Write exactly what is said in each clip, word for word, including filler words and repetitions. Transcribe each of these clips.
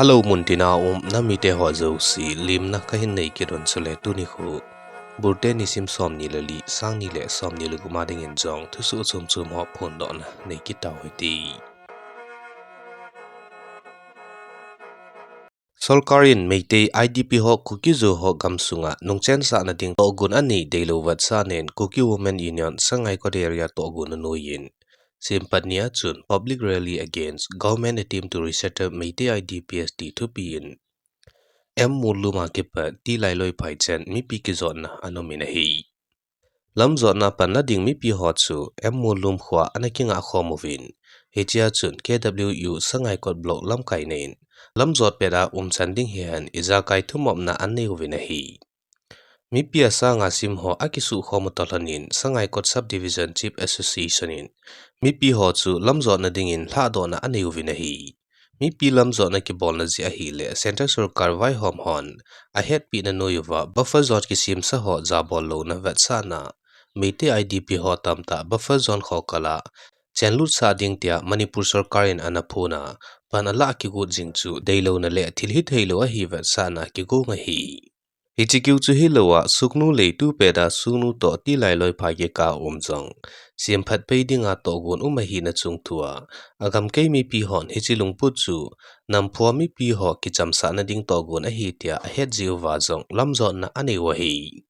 Hello, muntina um namite ho jouse, limna kahin nei kit un chule tuni khu Burte nisim somni le li, sangni le somni le gup a dingin jong thusoh chom chom ho phondohna nei kit tau hite. Sorkar in Meitei I D P ho Kuki-Zo ho gamsunga nungchensahna ding tohgon anei deilou vetsahnan Kuki Women Union Sangaikot Area tohgon anoiyin, Simpatnia chun public rally against government attempt to resettle Meitei I D P S ti thupi in M Molum a kipat T. Lailoi phaichen mipi kijotna ana umin ahi. Lamjotna panla ding mipi ho chu M Molum khua ana kingah khom uvin, hichea chun K W U Sangaikot Block lamkaina in lamjot pet a umchan ding hihen ijakai thumopna anei uvin ahi. Mipi asanga sim ho akisukhom u toh lhonin Sangaikot Subdivision Chief Association in mipi ho chu lamjotna dingin lhadohna anei uvin ahi. Mipi lamjotna kibolna jeh ahileh Central Sorkar vaihom hon ahetpina noiuva buffer zone kisemsa ho jabol louna vetsahna, Meitei I D P ho tamtah buffer zone khokal a chenlutsah ding tia Manipur Sorkar in ana phona, pan alah kigot jing chu deilouna le thil hitheilou ahi vetsahna kigong ahi. Hiche keu chu hilouva, Sugnu lei tupet a Sugnu toh T. Lailoi phai kikah a um jong semphat pei dinga tohgon um ahina chungthua, agamkai mipi hon hiche lungput chu Namphoa mipi ho kichamsahna ding tohgon ahi tia ahet jeh uva jong lamjotna anei u ahi.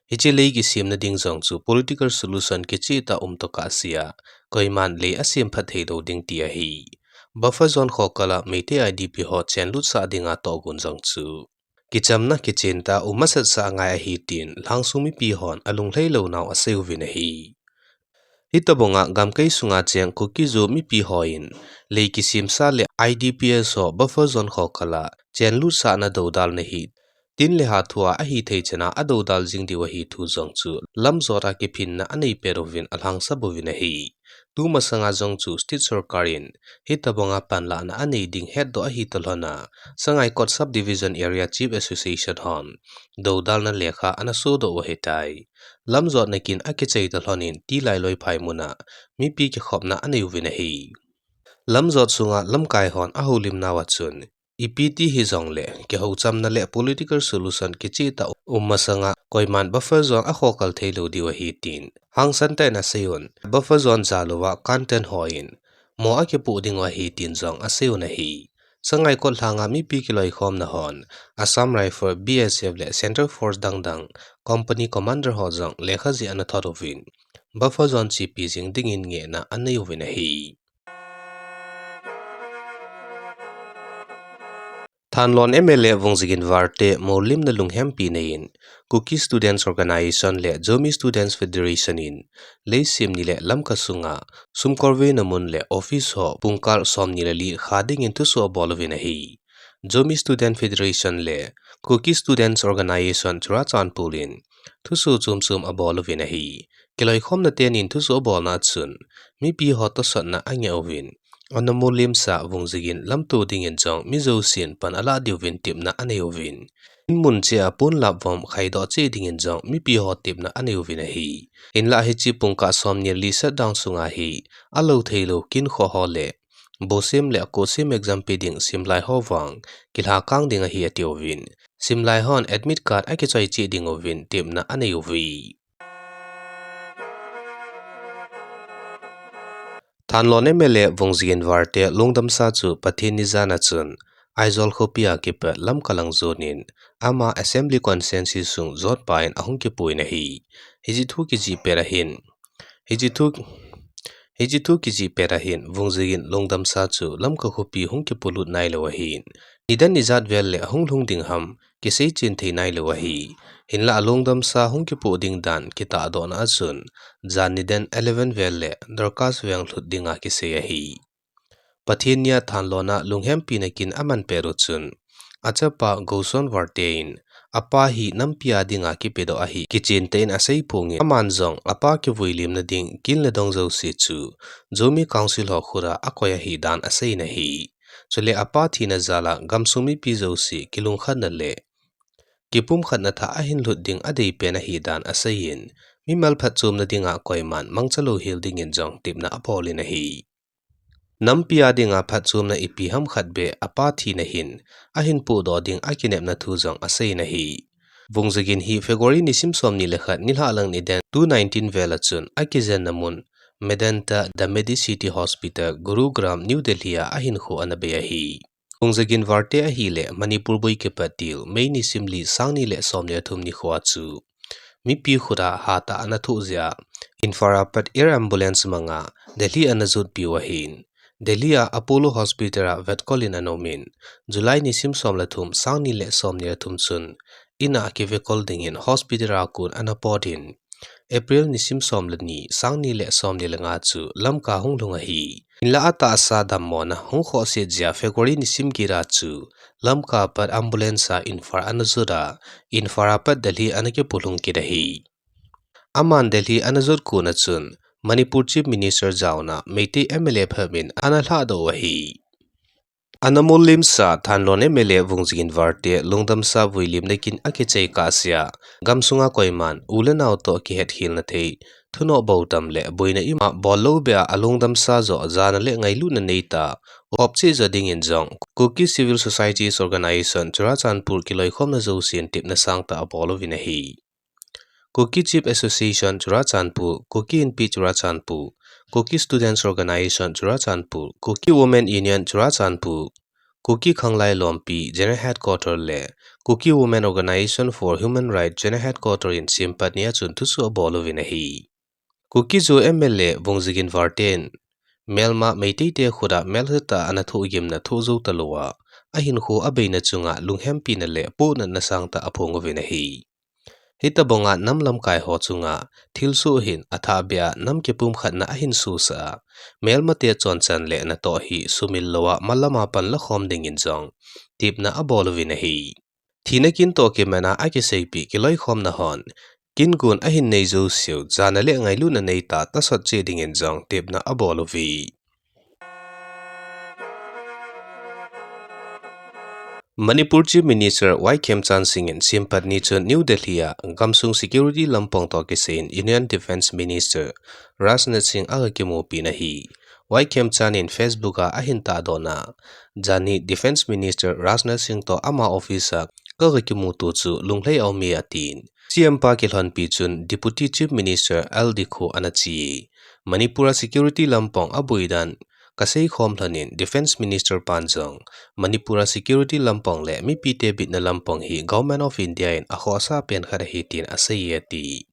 Hiche lei kisemna ding jong chu political solution kichehtah um tokah sea, koiman lei asemphat theilou ding ti ahi. Buffer zone khokal a Meitei I D P ho chenlutsah dinga tohgon jong chu kichamna kichentah a um masat sah angai ahi tin lhangsung mipi hon alunglhai lounau asei uvin ahi. Hitobanga gamkai sunga cheng Kuki-Zo mipi hon lei kisemsa le I D P S ho buffer zone khokal a chenlutsahna doudalna hi tin le ha thua ahithei chana adoudal jing diu ahi thu jong chu lamjot a kiphinna anei pet uvin alhangsap uvin ahi. Tumasanga jong chu State Sorkar in hitobanga panlahna anei ding hetdoh ahi toh lhona, Sangaikot Subdivision Area Chief Association hon doudalna lekha ana sodoh u ahitai. Lamjotna kin akichai toh lhonin T. Lailoi phai muna mipi kikhopna anei uvin ahi. Lamjot sunga lamkai hon ahoulimnauva chun ipi ti hijongle kihouchamna le political solution kichehtah um masanga koiman buffer zone akhokal theilou diu ahi tin hangsan tah in asei un, buffer zone jalouva content hon mo akipoh diu ahi tin jong asei un ahi. Sangaikot lhanga mipi kiloikhomna hon Assam Rifle, B S F le Central Force dangdang company commander ho jong lekha jih ana thot uvin, buffer zone chepi jing dingin ngehna anei uvin ahi. Thanlon M L A Vungzagin Valte molimna lunghempi neiyin, Kuki Students Organisation le Zomi Students Federation in leisemni le Lamka sunga sumkolveina mun le office ho pungkal somni le li kha dingin thusoh abol uvin ahi. Zomi Student Federation le Kuki Students Organisation Churachandpur in thusoh chomchom abol uvin ahi. Kiloikhomna tenin thusoh abolna chun mipi ho tosotna angeh uvin, ana molimsa Vungzagin lamto dingin jong mi jousen pan alah diuvin tepna anei uvin, in mun cheh a ponlap vom khaidoh cheh dingin jong mipi ho tepna anei uvin ahi. Hinlah hiche pungkah somni le li shutdown sunga hi alou theilou kinkho ho le bosem le akosem exam pe ding simlai ho vang kilhakang ding ahi atiuvin, simlai hon admit card akichoi cheh diuvin tepna anei uve. Thanlon M L A Vungzagin Valte lungdamsa chu Pathen ni jana chun Aizawl khopia kipat Lamka lang jonin ama Assembly Constituency sung jotpa in ahung kipuiyin ahi. Hiche thu kijih pet ahin, hiche thu, hiche thu kijih pet ahin Vungzagin lungdamsa chu Lamka khopi hung kipolut nailou ahin, nidan ijat vel le ahung lhung ding ham kiseichen thei nailou ahi. Hinlah alungdamsa hung kipoh ding dan kitahdohna a chun jan nidan eleven vel le Dorcas veng lhut dinga kisei ahi. Pathen nia Thanlon a lunghempina kin aman pet u chun achapa Goson Valte in apa hi nampia dinga kipedoh ahi kichen tah in asei phongin, aman jong apa kivuilimna ding kin le dong jouse chu Zomi Council ho khut a akoi ahi dan aseiyin ahi. Chule apa thina jal a gamsung mipi jouse kilungkhatna le kipumkhatna thah ahin lhut ding adeipen ahi dan aseiyin, mimal phatchomna dinga koiman mangcha louhel dingin jong tepna abolin ahi. Nampi a dinga phatchomna ipi ham khat beh apa thina hin ahin pohdoh ding akinepna thu jong asei in ahi. Vungzagin hi February nisim somni le khat nilhah lang niden two nineteen vel a chun akijenna mun Medanta The Medicity Hospital, Gurugram, New Delhi a ahinkho ana bei ahi. Vungzagin Varte ahileh Manipur boi kipat til May nisim li, sangni le somni le thum nikho a chu mipi khut a hatah a ana thoh jeh a Imphal a pat air ambulance manga Delhi ana jotpiu ahin, Delhi a Apollo Hospital a vetkol in ana um in, July nisim som le thum, sangni le somni le thum chun in a kivekol dingin hospital a kon ana pot in, April nisim som le ni, sangni le somni le nga chu Lamka hung lhung ahi. Hinlah atahsa dammona hung khohset jeh a February nisim get a chu Lamka pat ambulance a Imphal ana jot a, Imphal a pat Delhi ana kipolhung kit ahi. Aman Delhi ana jot kon a chun Manipur Chief Minister jaona Meitei M L A phabep in ana lhahdoh u ahi. Ana mollimsa Thanlon M L A Vungzagin Varte lungdamsa vuilimna kin akichai kahsea, gamsunga koiman u le nao toh kihetkhelna thei, thunoh bou tam le boina ima bol lou beh a alungdamsa joh jana le ngailutna neitah a um cheh jo dingin jong Kuki Civil Societies Organisation Churachandpur kiloikhomna jousen tepna sangtah abol uvin ahi. Kuki Chief Association Churachandpur, Kuki Inpi Churachandpur, Kuki Students Organisation Churachandpur, Kuki Women Union Churachandpur, Kuki Khanglai Lompi General Headquarter le Kuki Women Organisation for Human Rights General Headquarter in sempatni a chun thusoh abol uvin ahi. Kuki Zo M L A Vungzagin Varte in melma Meitei te khut a melsetah a ana thohgimna thoh jou talou a, ahinkho abeina chunga lunghempina le pohnatna sangtah aphong uvin ahi. Hitobanga nam lamkai ho chunga thilsoh hin athahbeh a nam kipumkhatna ahin sosah a, melmate chonchan le natoh hi sumil lou a malam a pan lakhom dingin jong tepna abol uvin ahi. Thina kin toh kiman a akiseipeh kiloikhomna hon kin gon ahin nei jouseu jana le ngailutna neitah a tasot cheh dingin jong tepna abol uve. Manipur Chief Minister Y Khemchand Singh in sempatni chun New Delhi a gamsung security lampong toh kisai in Union Defence Minister Rajnath Singh aga kimupi in ahi. Y Khemchand in Facebook a ahin tahdohna, janhi Defence Minister Rajnath Singh toh ama office a kaga kimuto chu lunglhai aume atin. C M pa kilhonpi chun Deputy Chief Minister L Dikho ana che e. Manipur a security lampong aboi dan kaseikhom lhonin Defence Minister pan jong Manipur a security lampong le mipite bitna lampong hi Government of India in akhohsah pen khat ahi tin asei e ati.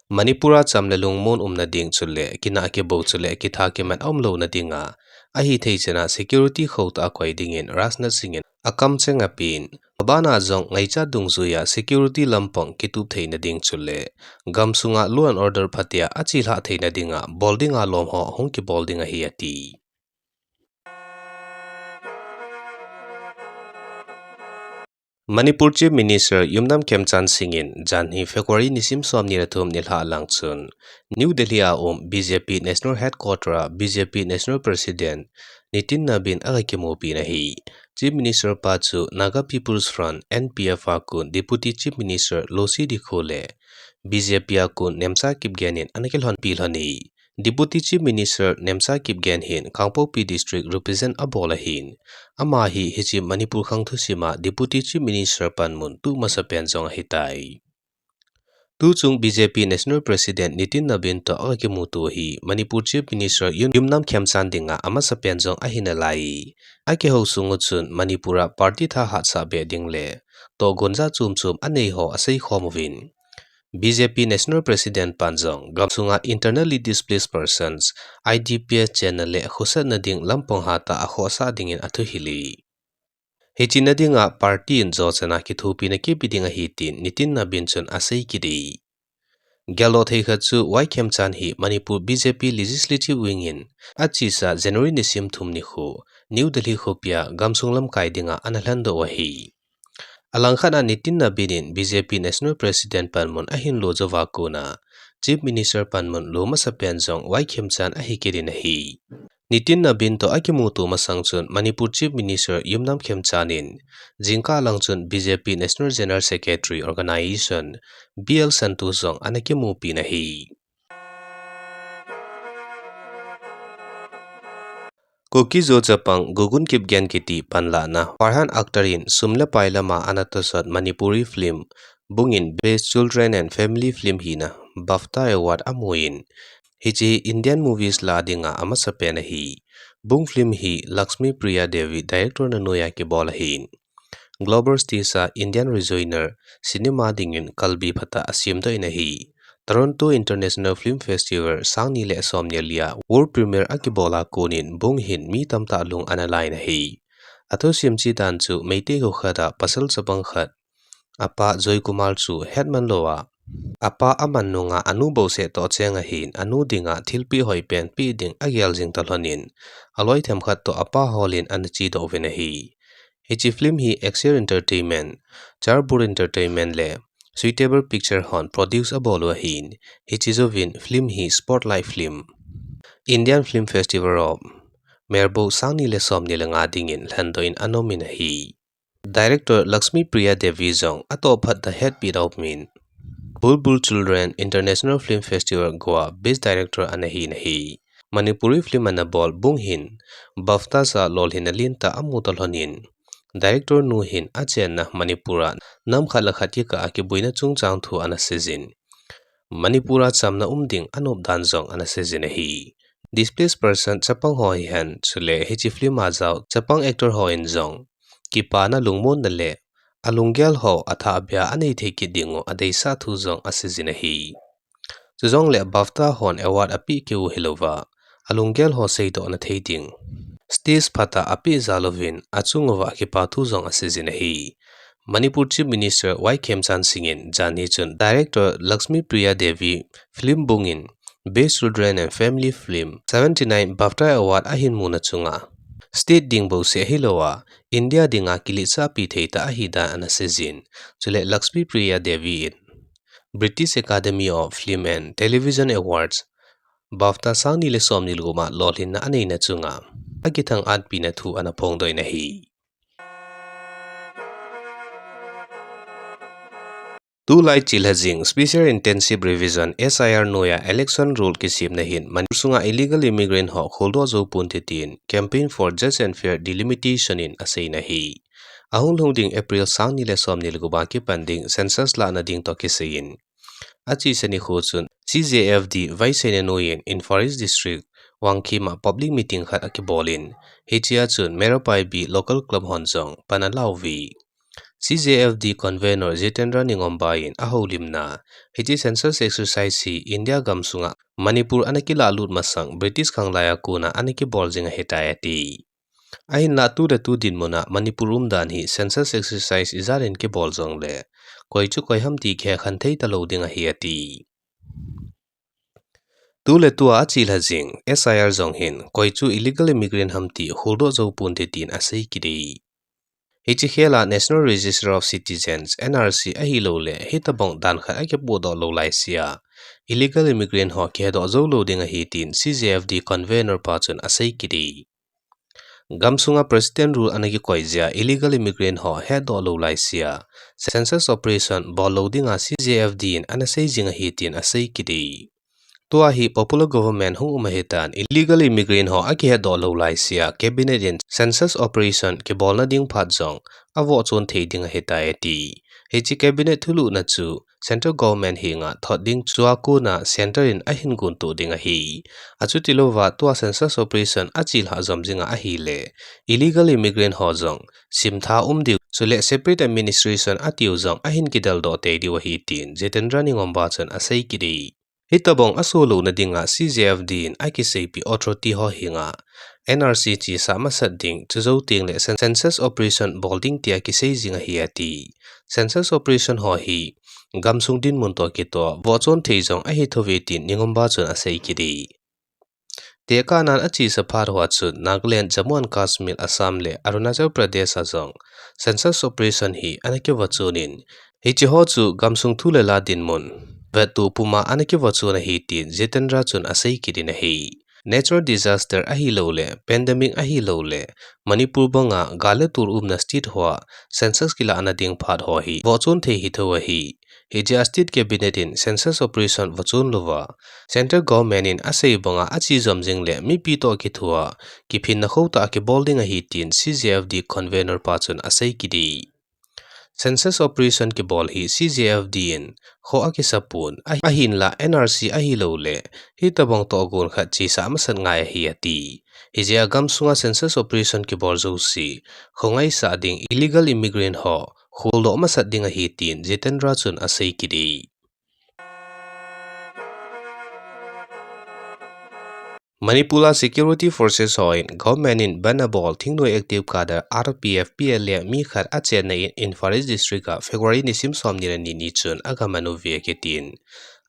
Manipur a cham le lungmon umna ding chule kinah kibou chule kitha kiman aum louna dinga, ahithei chan a security khotah a koi dingin Rajnath Singh in akamcheng apen, abana jong ngaichat dungjuia security lampong kitup theina ding chule gamsunga law and order phatea achelhah theina dinga bol dinga lom ho hung kibol ding ahi ati. Manipur Chief Minister Yumnam Khemchand Singh in janhi February nisim somni le thum nilhah lang chun New Delhi a um B J P National Headquarter a B J P National President Nitin Nabin aga kimupi in ahi. Chief Minister pa chu Naga People's Front, N P F a kon Deputy Chief Minister Losii Dikho le B J P a kon Nemcha Kipgen in ana kilhonpi lhon e. Deputy Chief Minister Nemcha Kipgen hin Kangpokpi District represent abol ahin, ama hi hiche Manipur khang thusim a Deputy Chief Minister panmun tuh masapen jong ahitai. Tuchung B J P National President Nitin Nabin toh aga kimuto hi Manipur Chief Minister Yum-, Yumnam Khemchand dinga amasapen jong ahi nalai. Akihou sung u chun Manipur a party thahatsah beh ding le tohgon jat chom chom anei ho aseikhom uvin, B J P National President pan jong gamsunga Internally Displaced Persons, I D P S, chenna le khosatna ding lampong hatah a khohsah dingin athuhil e. Hiche na dinga party in jochan a kithopina kipe ding ahi tin Nitin Nabin chun asei kit e. Geldoh thei khat chu Y Khemchand hi Manipur B J P Legislative Wing in achesa January nisim thum nikho New Delhi khopia gamsung lamkai dinga ana lhendoh u ahi. Alangkhat a Nitin Nabin in B J P National President panmun ahin lo jouva kona Chief Minister panmun lo masapen jong Y Khemchand ahi kit in ahi. Nitin Nabin toh akimuto masang chun Manipur Chief Minister Yumnam Khemchand in jingkah lang chun B J P National General Secretary Organisation B L Santosh jong ana kimupi in ahi. Kuki-Zo chapang Gugun Kipgen kiti panlahna Farhan Akhtar in sum le pai lama ana tosot Manipuri film bungin Best Children and Family Film hina BAFTA Award amun, hiche hi Indian movies lah dinga amasapen ahi. Bung film hi Lakshmi Priya Devi director na noiya kibol ahin. Global stage a Indian regional cinema dingin kalbi phatah asemdoh in ahi. Toronto International Film Festival sangni le somni le lia world premiere akibola konin bung hin mi tamtah lung ana lai in ahi. Athusim chedan chu Meitei kho khat a pasal chapang khat, apa Joy Kumar chu hetman louva, apa aman nunga anu bouseh toh cheng ahin, anu dinga thilpeh hoipen peh ding agel jing talhonin, aloi themkhat toh apa holin ana chedoh uvin ahi. Hiche film hi Axian Entertainment, Charbur Entertainment le Suitable Picture hon produce abol u ahin, hiche jouvin film hi Spotlight Film, Indian Film Festival of Maribor sangni le somni le nga dingin lhendoh in ana umin ahi. Director Lakshmi Priya Devi jong atoh phat a hetpi a umin, Bulbul Children International Film Festival Goa Best Director ana hin ahi. Manipuri film ana bol bung hin BAFTA sa lolhinna lentah amu talhonin, director nu hin achenna Manipur a nam khat le khat kikah a kiboina chungchang thu ana seijin, Manipur a chamna um ding anop dan jong ana seijin ahi. Displaced person chapang ho hihen chule hiche film a jao chapang actor hon jong kipana, lungmonna le alunggel ho athah beiya anei thei kit diu adeisah thu jong aseijin ahi. Chujongle BAFTA hon award apeh keu hilouva, alunggel ho seidohna thei ding stage phatah apeh jal uvin achung uva kipa thu jong aseijin ahi. Manipur Chief Minister Y Khemchand Singh in janhi chun director Lakshmi Priya Devi film bungin Best Children and Family Film seventy-nine BAFTA Award ahin muna chunga state ding bouseh hilouva India dinga kiletsahpi thei tah ahi dan ana seijin. Chule Lakshmi Priya Devi in British Academy of Film and Television Awards, BAFTA sangni le somni le gup a lolhinna aneina chunga akithang-atpina thu ana phongdoh in ahi. Tulai chilha jing Special Intensive Revision, S I R, noiya election rule kisemna hin Manipur sunga illegal immigrant ho kholdoh jou ponte tin Campaign for Just and Fair Delimitation in asei in ahi. Ahung lhung ding April sangni le somni le gup a kipan ding census lahna ding toh kisai in, achesa nikho chun C J F D vaiseina noiyin Imphal East District Wangkhim a public meeting khat akibol in, hichea chun Meira Paibi Local Club hon jong pan alau uve. C J F D convenor Jitendra Ningomba in ahoulimna, hiche census exercise hi India gamsunga Manipur ana kilalut masang British khanglai a kona ana kibol jing ahitai ati. Ahinlah tu le tu dinmun a Manipur umdan hi census exercise ijat in kibol jongle, koi chu koi ham ti kihekhen thei talou ding ahi ati. Tu le tua achilha jing S I R jong hin koi chu illegal immigrant ham ti kholdoh jou ponte tin asei kit e. Hiche khel a National Register of Citizens, N R C, ahilouleh hitobang dan khat akipohdoh lou laisea illegal immigrant ho kihedoh jou lou ding ahi tin C J F D convenor pa chun asei kit e. Gamsunga President Rule ana kikoi jeh a illegal immigrant ho hedoh lou laisea census operation bol lou dinga C J F D in ana sei jing ahi tin asei kit e. Tua hi popular government hung um ahitan illegal immigrant ho akihedoh lou laisea Cabinet in census operation kibolna ding phat jong avohchon thei ding ahitai ati. Hiche Cabinet thulhuhna chu Central Government henga thot ding chua kona Centre in ahin gontoh ding ahi. Achutilouva tua census operation achilhah jom jinga ahile, illegal immigrant ho jong simtha um diu, chule separate administration atiu jong ahin kideldoh tei diu ahi tin Jitendra Ningomba chun asei kit e. Hitobang asoh louna dinga C J F D in akiseipi authority ho henga N R C chesah masat ding, chujou tengle cen-, census operation bol ding tia kisei jing ahi ati. Census operation ho hi gamsung dinmun toh kitoh vohchon thei jong ahi thouve tin Ningomba chun asei kit e. Tekahnan achesa phat hoa chun Nagaland, Jammu and Kashmir, Assam le Arunachal Pradesh a jong census operation hi ana kivohchon in, hiche ho chu gamsung thu le la dinmun vettoh puma ana kivohchon ahi tin Jitendra chun asei kit in ahi. Natural disaster ahilouleh, pandemic ahilouleh, Manipur banga gal le tol umna state hoa census kilahna ding phat ho hi vohchon thei hithou ahi. Hiche a state cabinet in census operation vachon louva, central government in asei banga achejom jing le mipi toh kithua, kiphinna khotah a kibol ding ahi tin C J F D convener pa chun asei kit e. Census operation kibol hi C J F D in kho akisapon, ahi, ahinla N R C ahilou le, hitobang tohgon khat chesa masat ngai ahi ati. Hijeh a gamsunga census operation kibol jouse, khongaisah ding illegal immigrant ho, kholdoh masat ding ahi tin Jitendra chun asei kit e. Manipur a security forces hon government in ban abol thingnoi active cadre R P F P L A mi khat achenna in Imphal East district a February nisim somni le ni ni chun agaman uve akitin.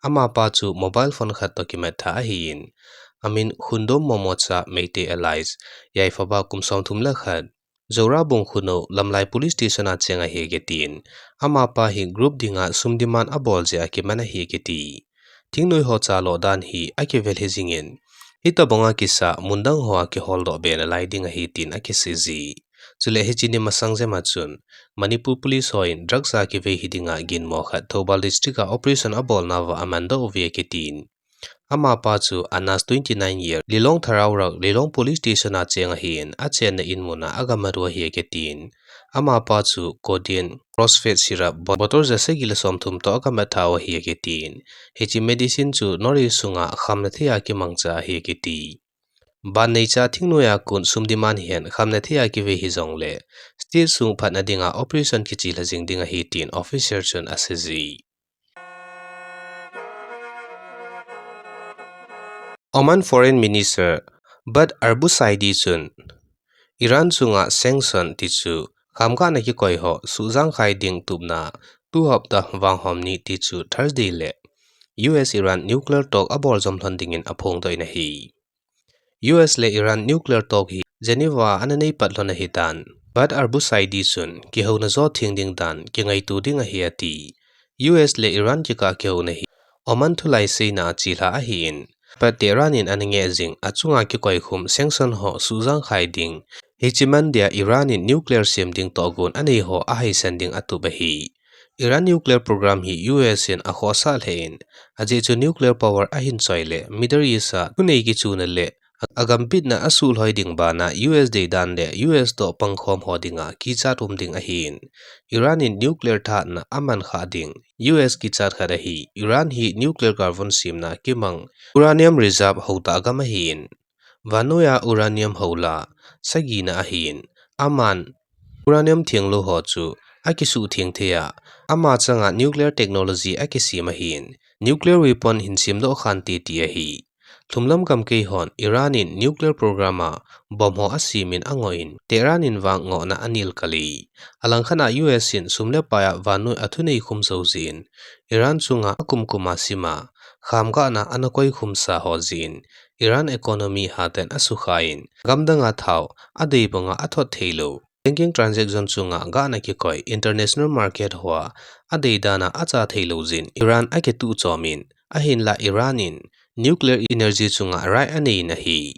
Amapa chu mobile phone khat toh kimat tha ahin. Amin Khundom Momocha Meitei alias Yaifaba kum somthum le khat. Zorabung Khunou Lamlai Police Station a cheng ahi akitin. Amapa hi group dinga sum demand abol jeh a kiman ahi akiti. Thingnoi ho chalo dan hi akivel hih jingin, hitobanga kisa mundang hoa kiholdoh be nalai ding ahi tin akisei ji. Chule hiche ni masang jema chun, Manipur Police hon drugs a kivei hih dinga ginmo khat Thoubal District a operation abolnauva amandoh uve akitin. Amapa chu Anas twenty nine year, Lilong Tharaurak, Lilong Police Station a cheng ahin, achenna in muna agamat u ahi akitin. Amapa chu codeine, Crossfade syrup, bottle ja sagi le somthum toh agamat tha u ahi akitin. Hiche medicine chu North East sunga khamna thei a kimangcha ahi akiti. Ban neicha thingnoi a kon sum demand hihen khamna thei a kivei hijongle, state sung phatna dinga operation kichilha jing ding ahi tin officer chun asei ji. Oman Foreign Minister Bad Arbusaidi chun Iran chunga sanction tichu khamgahna kikoi ho suhjangkhai ding tupna tu hapta vanghom ni tichu Thursday le U S Iran nuclear talk abol jom lhon dingin aphongdoh in ahi. U S le Iran nuclear talk hi Geneva a ana nei pat lhon ahitan, Bad Arbusaidi chun kihouna jo theng ding dan kingaito ding ahi ati. U S le Iran kikah kihouna hi Oman thulai seina a chilha ahin, Bad Tehran in ana ngeh jing achunga kikoikhum sanction ho suhjangkhai ding, hiche man dia Iran in nuclear sem ding tohgon anei ho ahaisan ding atup ahi. Iran nuclear program hi U S in akhohsah lheh in, ajeh chu nuclear power ahin choi le Middle East a thunei kichuna le agambitna asuhlhoi ding bana U S deidan le U S toh pangkhom ho dinga kichat um ding ahin. Iran in nuclear thahatna aman khah ding U S kichat khat ahi. Iran hi nuclear carbon semna kimang uranium reserve houtah gam ahin. Vannoiya uranium houla sagina ahin. Aman uranium thenglou ho chu akisuhtheng thei a, ama changa nuclear technology akisem ahin. Nuclear weapon hin semdoh khante ti ahi. Lhumlam gamkai hon Iran in nuclear program a bomb ho asemin angoh in, Tehran in vang ngohna anel kal e. Alangkhat a U S in sum le pai a vannoi a thunei khum jou jeh in, Iran chunga akumkum a sima khamgahna ana koikhumsa ho jeh in, Iran economy hatan asukha in, gamdanga thao adei banga athot theilou, banking transaction chunga gahna kikoi international market hoa adei dana acha theilou jeh in Iran akituh chom in, ahinla Iran in nuclear energy chunga right anei in ahi.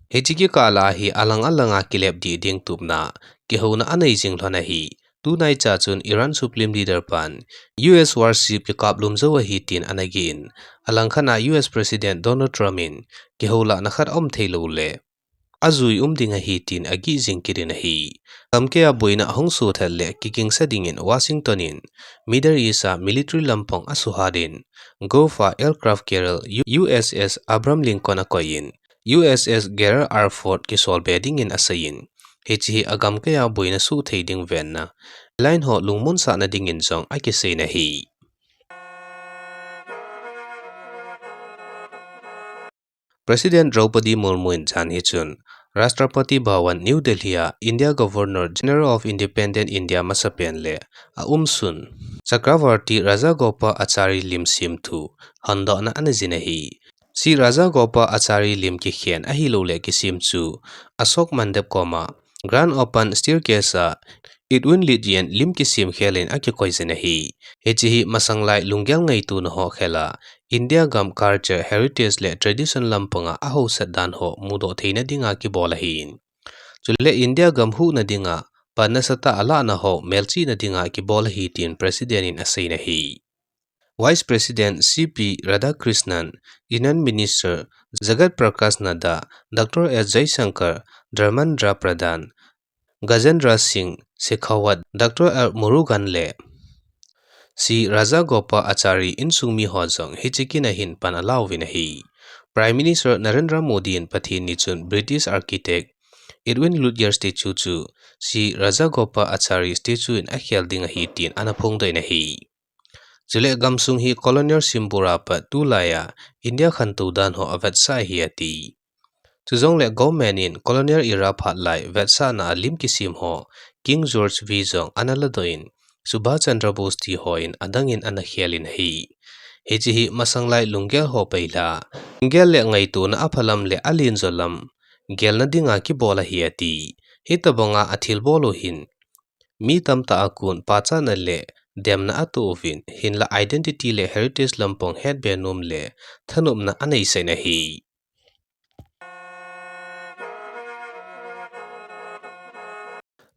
Hiche kikah lah a hi alang alanga kilep dih ding tupna kihouna anei jing lhon ahi. Tunaicha chun Iran Supreme Leader pan U S warship kikap lum jou ahi tin ana geh in, alangkhat a U S President Donald Trump in kihoulahna khat aum theilou le ajui um ding ahi tin ageh jing kit in ahi. Gamkai a boina ahung soh that le kigingsa dingin Washington in Middle East a military lampang asuhat in, Gulf a aircraft carrier U S S Abraham Lincoln akoi in, U S S Gerald R Ford kisol be dingin asei in, hiche hi agamkai a boina suhthei ding venna line ho lungmonsahna dingin jong akisei in ahi. President Draupadi Murmu in janhi chun Rashtrapati Bhavan, New Delhi a India Governor General of Independent India masapen le aumsun Chakravarti Rajagopal Achari lim semthu hondohna ana jih in ahi. Sri Rajagopal Achari lim kikhen ahilou le kisem chu Ashok Mandap koma grand open staircase a Edwin Lidyen lim kisem khel in akikoi jin ahi. Hiche hi masanglai lunggel ngaitona ho khel a India gam culture, heritage le tradition lampanga ahousat dan ho mudoh theina dinga kibol ahin. Chule India gam huhna dinga pan nasatah a alahna ho melchihna dinga kibol ahi tin President in asei in ahi. Vice President C P Radhakrishnan, Union Minister Jagat Prakash Nadda, Doctor S Jaishankar, Dharmendra Pradhan, Gajendra Singh Shekhawat, Doctor L Murugan le Shri Rajagopalachari insung mi ho jong hiche kin a hin pan alauvin ahi. Prime Minister Narendra Modi in Pathen ni chun British architect Edwin Lutyens statue chu Shri Rajagopalachari statue in akhel ding ahi tin ana phongdoh in ahi. Chule gamsung hi colonial symbol a pat tulai a India khantou dan ho avetsah ahi ati. Chujongle government in colonial era phat lai vetsahna a lim kisem ho, King George V jong ana ladoh in, Subhas Chandra Bose ti ho in adang in ana khel in ahi. Hiche hi masang lai lunggel ho peilha, lunggel le ngaitona aphalam le alenjo lam gelna dinga kibol ahi ati. Hitabanga athilbol u hin mi tamtah a kon pachatna le demna atoh uvin, hinla identity le heritage lampang hetbe nom le thanopna aneisah in ahi.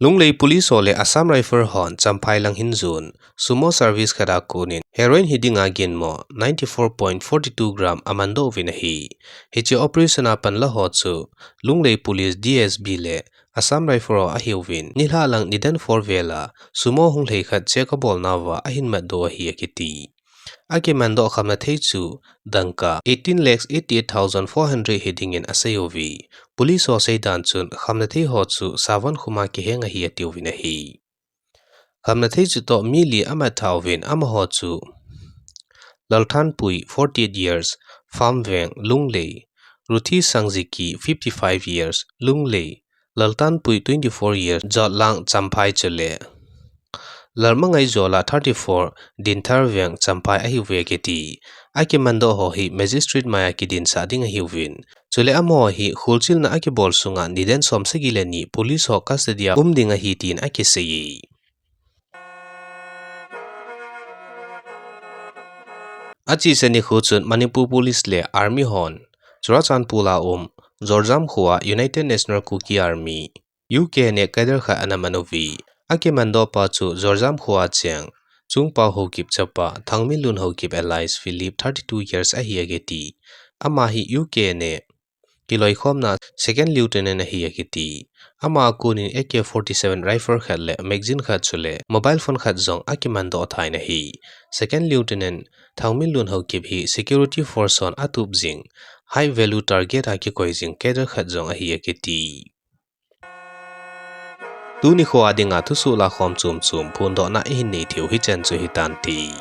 Lunglei Police ho le Assam Rifle hon Champhai lang hin jon Sumo service khat a konin heroin hidinga ginmo ninety-four point four two gram amandoh uvin ahi. Hiche operation a panla ho chu Lunglei Police D S B le Assam Rifle ho ahiuvin, nilhah lang nidan four vel a Sumo hung lhai khat check abolnauva ahin matdoh ahi akiti. Akimandoh khamnathei chu dangka eighteen lakhs eighty-eight thousand four hundred hidingin aseiyuve. Police ho seidan chun khamnathei ho chu savon khuma kiheng ahi atiuvin ahi. Khamnathei chutoh mi li amat thauvin amaho chu Lalthanpui, forty-eight years, Farm Veng, Lunglei, Ruthi Sangjiki, fifty-five years, Lunglei, Laltanpui, twenty-four years, Jotlang, Champhai chule Lalmangai Jola, thirty-four, Dinthar Veng, Champhai ahiuve akiti. Akimandoh ho hi magistrate maiya kidinsah ding ahiuvin, chule amaho hi kholchilna akibol sunga nidan somsagi le ni police ho custody a um ding ahi tin akiseiye. Achesa nikho chun Manipur Police le Army hon Churachandpur a um Jorjam khoa United National Kuki Army, U K N A cadre khat ana manuve. Akimandohpa chu Jorjam khoa cheng Chungpao Haokip chapa Thangminlun Haokip alias Philip, thirty-two years ahi akiti. Ama hi U K N A kiloikhomna Second Lieutenant ahi akiti. Ama a konin A K forty-seven rifle khat le magazine khat chule mobile phone khat jong akimandoh thain ahi. Second Lieutenant Thangminlun Haokip hi security force hon atup jing high value target a kikoi jing cadre khat jong ahi akiti. Tuni khoa dinga thusoh lakhom chomchom phondohna ihin nei theiu hichan chu hitante.